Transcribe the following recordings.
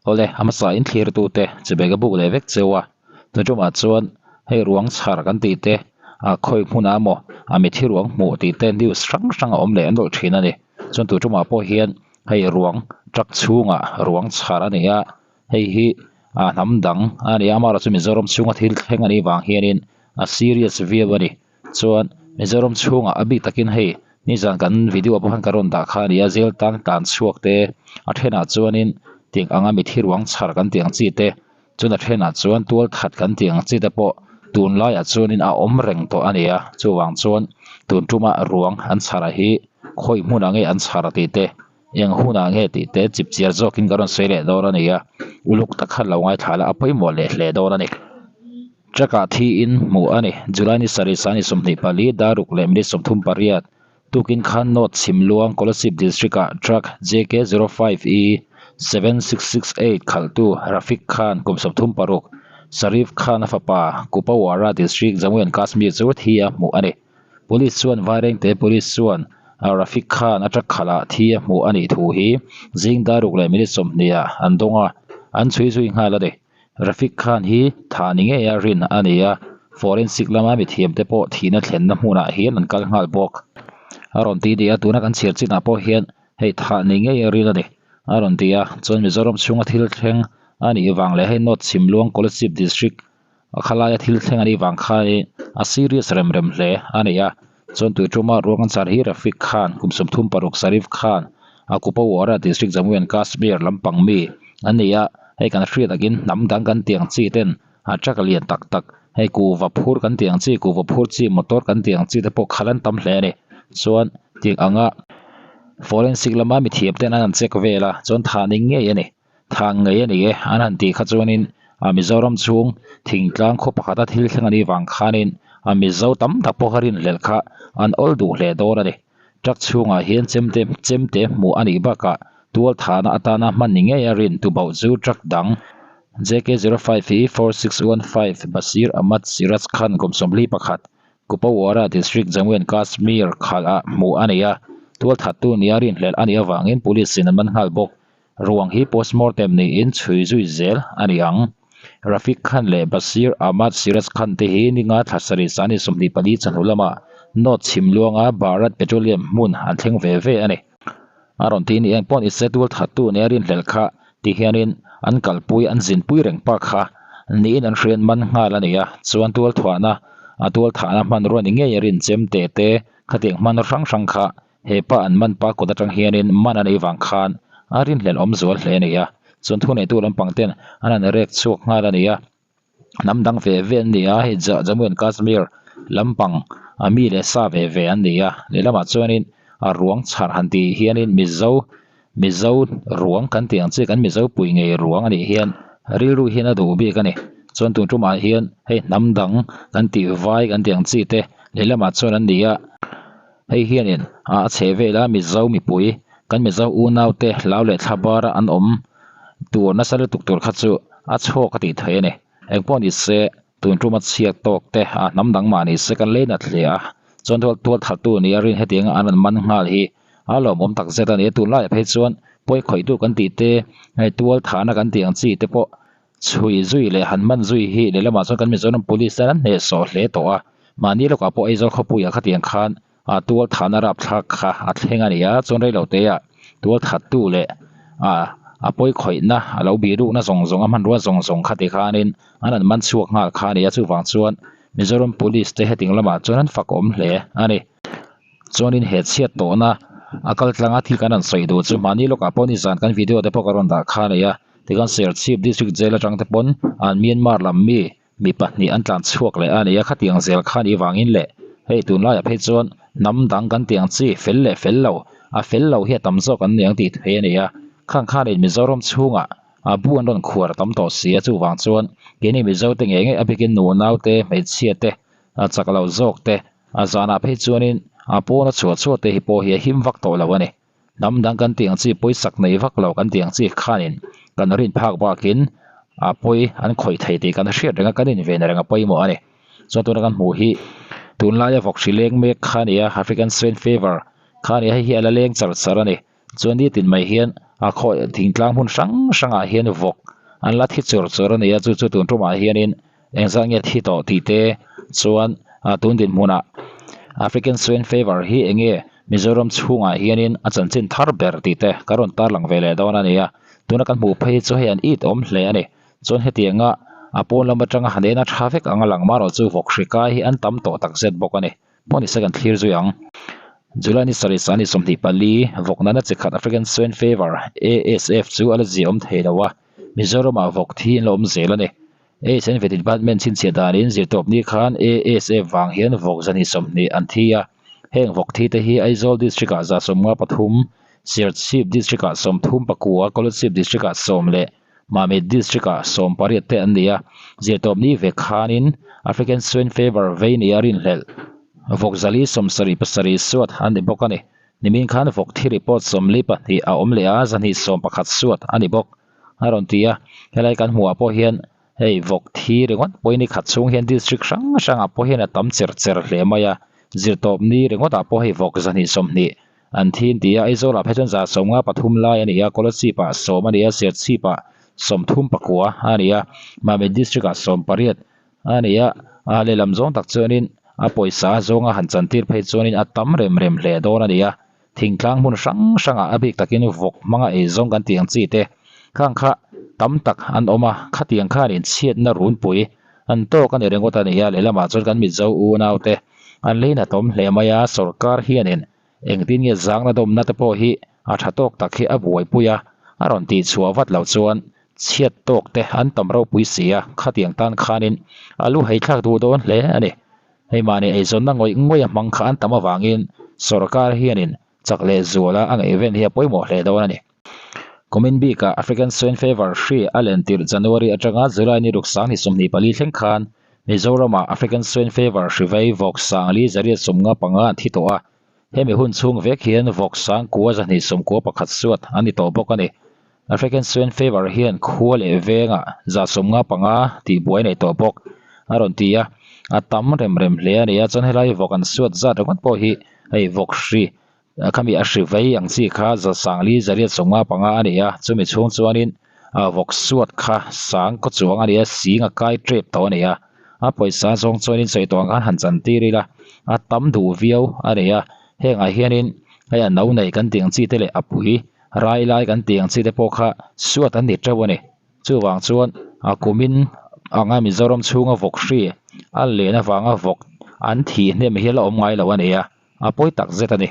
Awle, a hmasa in thlirtute chibai ka buk leh vek cheu a, tuṭumah chuan hei ruang chhar kan tih te, a khawi hmunah emaw a mithi ruang hmuh tih te news hrang hrang a awm leh nawlh thin a ni. Chuan tuṭumah pawh hian hei ruang truck chhungah ruang chhar a ni a, hei hi a hnam dang a ni a, amaherawhchu Mizoram chhunga thil thleng a nih vang hianin a serious viau a ni. Chuan Mizoram chhungah a bik takin hei nizan kan video ah pawh khan ka rawn dah kha a ni a, jail tan tlan chhuak te a thenah chuanin tiang anga mithi ruang chhar kan tih ang chi te chuan a thenah chuan tual that kan tih ang chi te pawh tunlaiah chuanin a awm reng tawh a ni a, chuvang chuan tun tuma ruang an chhar ah hi khawi hmunah nge an chhar tih te eng hunah nge tih te chip chiar zawkin ka rawn sawi leh dawn a ni a, uluk tak khan lo ngaithla la a pawimawh leh hle dawn a ni. Truck ah thi in hmuh a ni. July ni sarih sani 24 daruk leh minute 38 tukin khan North Chhimluang Kolasib District ah truck JK 05 E 7668 khalhtu Rafiq Khan kum 36 Sharif Khan a fapa Kupawara District Jammu and Kashmir chu thi a hmuh a ni. Police chuan Vairengte Police chuan Rafiq Khan a truck khalh ah thi a hmuh a nih thu hi zing daruk leh minute 20 ah an dawng a, an chhui zui nghal a ni. Rafiq Khan hi thah ni ngei a rin a ni a, forensic lama mithiamte pawh thihna thlenna hmunah hian an kal nghal bawk. A rawn ti ni a, tuna kan chhiar chinah pawh hian hei thah ni ngei a rin a ni, a rawn ti a. Chuan Mizoram chhunga thil thleng a nih vang leh hei North Chhimluang Kolasib District a khalaia thil thleng a nih vang khanin a serious rem rem hle a ni a. Chuan tui tuma ruang an char hi Rafiq Khan kum 36 Sharif Khan a Kupawara District Jammu and Kashmir lampang mi an ni a, hei kan hriat takin hnam dang kan tih ang chi ten a truck lian tak tak hei kuhva phur kan tih ang chi kuhva phur chi motor kan tih ang chi te pawh khalh an tam hle a ni. Chuan tiang anga forensic lama mithiam ten an han check vel a chuan thah ni ngei a ni. Thah ngei a ni e, an han tih kha chuanin a Mizoram chhung thingtlang khaw pakhata thil thleng a nih vang khanin a Mizo tam tak pawha rinhlelh kha an awl duh hle dawn a ni. Truck chhungah hian chemte chemte hmuh a nih bakah tual thahna atana hman ni ngei a rin tubauh chu truck dang JK 05 E 4615 Basir Ahmad Siraj Khan kum 41 Kupawara District Jammu and Kashmir khalh ah hmuh a ni a, tual thattu nia rinhlelh a nih avangin police in an man nghal bawk. Ruang hi postmortem niin chhui zui zel a ni ang. Rafiq Khan leh Bashir Ahmad Siraj Khan te hi ninga thla sarih sani 24 chawhnu lama North Chhimluanga Bharat Petroleum hmun an thleng ve ve a ni. A rawn ti ni eng pawh ni se tual thattu nia rinhlelh kha ti hianin an kalpui an zinpui reng pa kha niin an hriat man nghal a ni a, chuan tual thuahna a tual thahna hmanrua ni ngei a rin chem te te khatiang hmanraw hrang hrang kha He pa an man pa kut atang hianin man a neih vang khan a rinhlelh awm zual hle a ni a, chuan thuneitu lampang ten an han rek chhuak nghal a ni a, hnam dang ve ve an ni a, hei Jammu and Kashmir lampang a mi leh sa ve ve an ni a, lehlamah chuanin a ruang chhar han tih hianin Mizo Mizo ruang kan tih ang chi kan Mizo pui ngei ruang a nih hian rilru hian a duh bik a ni, chuan tun tumah hian hei hnam dang kan tih vai kan tih ang chi te lehlamah chuan an ni a. Hei hianin a chhe vela Mizo mipui kan Mizo unaute hlau leh thla bara an awm tur nasa lutuk tur kha chu a chhawk a tih theih a ni. Engpawh ni se tun tuma chhiat tawk te a hnam dang mah ni se kan lei nat hle a, chuan tual tual thattu nia rin hetianga an rawn man nghal hi a lawmawm tak zet a ni. Tunlaiah phei chuan pawi khawihtu kan tih te hei tual thahna kan tih ang chi te pawh Chhui zui leh han man zui hi lehlamah chuan kan Mizoram Police ten an hnehsawh hle tawh a, mahni lawkah pawh Aizawl khawpuiah khatiang khan a tual thahna rapthlak kha a thleng a ni a, chuan reiloteah tual thattu leh a a pawi khawihna a lo birukna zawng zawng a hmanrua zawng zawng kha ti khanin an han man chhuak nghal kha a ni a, chuvang chuan Mizoram Police te heting lamah chuan an fakawm hle a ni. Chuanin he chhiat tawhna a kal tlanga thil kan han sawi duh chu mahni lawkah pawh nizan kan video te pawh ka rawn dah kha a ni a, tikhan Serchhip District Jail atang te pawn an Myanmar lam mi mi pahnih an tlan chhuak leh a ni a, khatiang zel kha ni vangin leh hei tunlaiah phei chuan hnam dang kan tih ang chi fel leh fel lo a fel lo hi a tam zawk an ni ang tih thei a ni a, khang khanin Mizoram chhungah a bu an rawn khuar tam tawh si a, chuvang chuan keini Mizo te ngei ngei a bikin nunau te hmeichhia te a chak lo zawk te A zanah phei chuanin a pawna chhuah chhuah te hi pawh hi a him vak tawh lo a ni. Hnam dang kan tih ang chi pawisak nei vak lo kan tih ang chi khanin kan rin phak bakin a pawi an khawih thei tih kan hriat reng a, kan inven reng a pawimawh a ni. Chuan tuna kan hmuh hi tunlaia vawk hri leng mek kha a ni a, African Swine Fever kha a ni a, hei hi a la leng char char a ni. Chuan nitin mai hian a khawi thingtlang hmun hrang hrangah hian vawk an la thi chur chur a ni a chu chu tun tumah hianin engzat nge thi tawh tih te chuan ah tun dinhmunah African swine fever hi eng nge Mizoram chhungah hianin a chanchin thar ber tih te ka rawn tarlang ve leh dawn a ni a tuna kan hmuh phei chu hei an it awm hle a ni chuan hetianga a pawn lam atanga han en a tha vek ang a lang marawh chu vawk hri kai hi an tam tawh takzet bawk a ni. Pawh ni se kan thlir zui ang. July ni sarih sani 24 vawk nana chi khat African Swine Fever, ASF, chu a la zia awm thei lo a, Mizoramah vawk thi an la awm zel a ni. ASN Vet Department chhinchhiah danin zirtawp ni khan ASF vang hian vawk 120 an thi a, heng vawk thi te hi Aizawl District-ah 153, Serchhip District-ah 39, Kolasib District-ah 10 leh Mamit District-ah 18 te an ni a, zirtawp ni vek khanin African Swine Fever vei nia rinhlelh vawk 477 suat an ni bawk a ni. Nimin khan vawk thi report 42 a awm leh a, 211 suat a ni bawk a rawn ti a. Helai kan hmuhah pawh hian hei vawk thi ringawt pawhin ni khat chhung hian district hrang hrangah pawh hian a tam cher cher hle mai a, zirtawp ni ringawtah pawh hei vawk 120 An thi an ti a, Aizawlah phei chuan 53 lai a ni a, Kolasib-ah 10 a ni a, Serchhip-ah 39 a ni a, Mamit District-ah 18 a ni a, a lehlam zawng tak chuanin a pawisa a zawnga han chantir phei chuanin a tam rem rem hle dawn a ni a, thingtlang hmun hrang hrangah a bik takin vawk hmanga eizawng kan tih ang chi te khang kha tam tak an awm a, khatiang khanin chhiatna runpui an tawk a ni ringawt a ni a, lehlamah chuan kan Mizo unaute an leinatawm hle mai a, sorkar hianin Engtin nge zangna dawmna te pawh hi a tha tawk tak hi a buaipui a, a rawn tih chhuah vat loh chuan chhiat tawk te an tam ropui si a, khatiang tan khanin a lu heithlak duh dawn hle a ni. Hei mahni eizawnna ngawih ngawih a hmang kha an tam avangin sorkar hianin chak leh zuala a ngaihven hi a pawimawh hle dawn a ni. Kumin bikah African Swine Fever hri a len tirh January atanga July ni ruk 2024 thleng khan Mizoramah African Swine Fever hri vei vawk 5175 an thi tawh a, hemi hun chhung vek hian vawk 9291 suat an ni tawh bawk a ni. African Swine Fever hian khua leh vengah 155 tihbuai a nei tawh bawk a rawn ti a, a tam rem rem hle a ni a, chuan helai vawk an suat zat ringawt pawh hi hei vawk hri Khami a hri vei ang chi kha 4895 a ni a, chumi chhung chuanin vawk suat kha sang kaw chuang a ni a, sing a kai tep tawh a ni a, a pawisa zawng chuanin sawi tawh ang khan han chan tir ila, a tam duh viau a ni a, hengah hianin hei a no nei kan tih ang chi te leh a pui rai lai kan tih ang chi te pawh kha suat an ni teuh a ni. Chuvang chuan a kumin anga Mizoram chhunga vawk hri a len avanga vawk an thih hnem hi la awm ngai lo a ni a. A pawi tak zet a ni.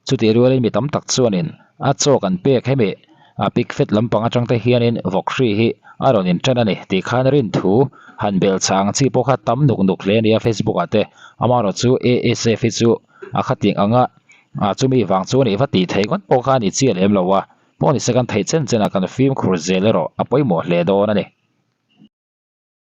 Chutih rualin mi tam tak chuanin a chaw kan pek hemi a pik fet lampang atang te hianin vawk hri hi a rawn intan a ni tih khan rin thu han belh chah ang chi pawh kha tam nuk nuk hle a ni a Facebook ah te. Amaherawh chu ASF hi chu a khatih anga chumi vang chu a nih va tih theih ngawt pawh kha a ni chiah lem lo a, pawh ni se kan theih chen chen ah kan fimkhur zel erawh a pawimawh hle dawn a ni.